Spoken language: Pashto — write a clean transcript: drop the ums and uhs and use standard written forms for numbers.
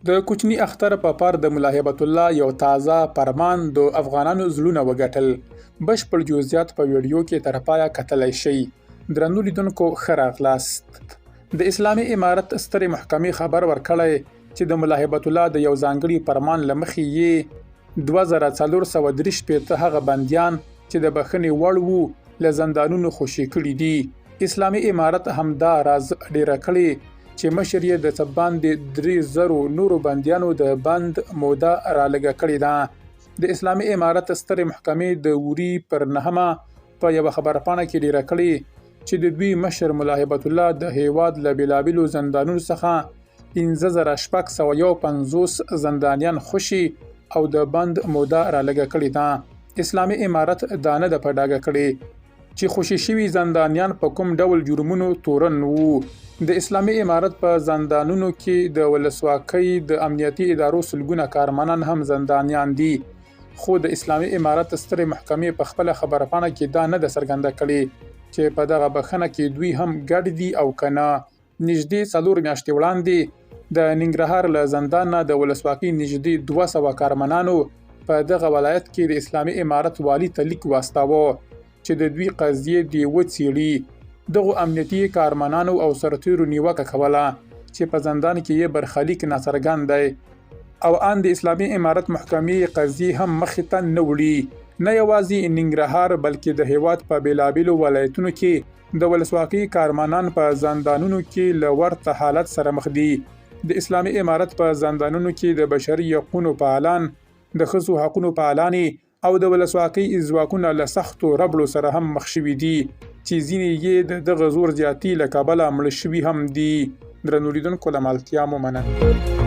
د کوچني اختر په پار د ملا هبت الله یو تازه فرمان د افغانانو زړونه وګټل. بشپړ جزئیات په ویډیو کې تر پایه کتلی شئ. درنو لیدونکو ښه راغلاست. د اسلامي امارت سترې محکمې خبر ورکړی چې د ملا هبت الله د یو ځانګړي فرمان له مخې یې 2463 هغه بندیان چې د بخښنې وړ وو له زندانونو خوشې کړي دي. اسلامي امارت همدا راز ډیره کړې چې مشر یې د څه باندې 3000 نورو بندیانو د بند موده رالږه کړې ده. د اسلامي امارت سترې محکمې د وري پر نهمه په یوه خبرپاڼه کې ډیره کړې چې د دوی مشر ملا هبت الله د هیواد له بېلابېلو زندانونو څخه 5651 زندانیان خوشي او د بند موده رالږه کړې ده. اسلامي امارت دا نه ده په ډاګه کړې چې خوشي شوي زندانیان په کوم ډول جرمونو تورن وو. د اسلامي امارت په زندانونو کې د ولسواکۍ د امنیتي ادارو سلګونه کارمنان هم زندانیان دي، خو د اسلامي امارت سترې محکمې په خپله خبرپاڼه کې دا نه ده څرګنده کړې چې په دغه بښنه کې دوی هم ګډ دي او که نه. نږدې 4 میاشتې وړاندې د ننګرهار له زندان نه د ولسواکۍ نږدې 200 کارمنانو په دغه ولایت کې د اسلامي امارت والي ته لیک واستاوه چې د دوی قضیې دې وڅېړي. دغو امنیتي کارمنانو او سرتیرو نیوکه کوله چې په زندان کې یې برخلیک ناڅرګند دی او ان د اسلامي امارت محکمې یې قضیې هم مخې ته نه وړي. نه یوازې ننګرهار بلکې د هېواد په بېلابېلو ولایتونو کې د ولسواکۍ کارمنان په زندانونو کې له ورته حالت سره مخ دي. د اسلامي امارت په زندانونو کې د بشري حقونو فعالان، د ښځو حقونو فعالانې او د ولسواکۍ ځواکونه له سختو ربړو سره هم مخ شوي دي چې ځینې یې د دغه زور زیاتي له کبله مړه شوي هم دي. درنو لیدونکو له ملتیا مو مننه.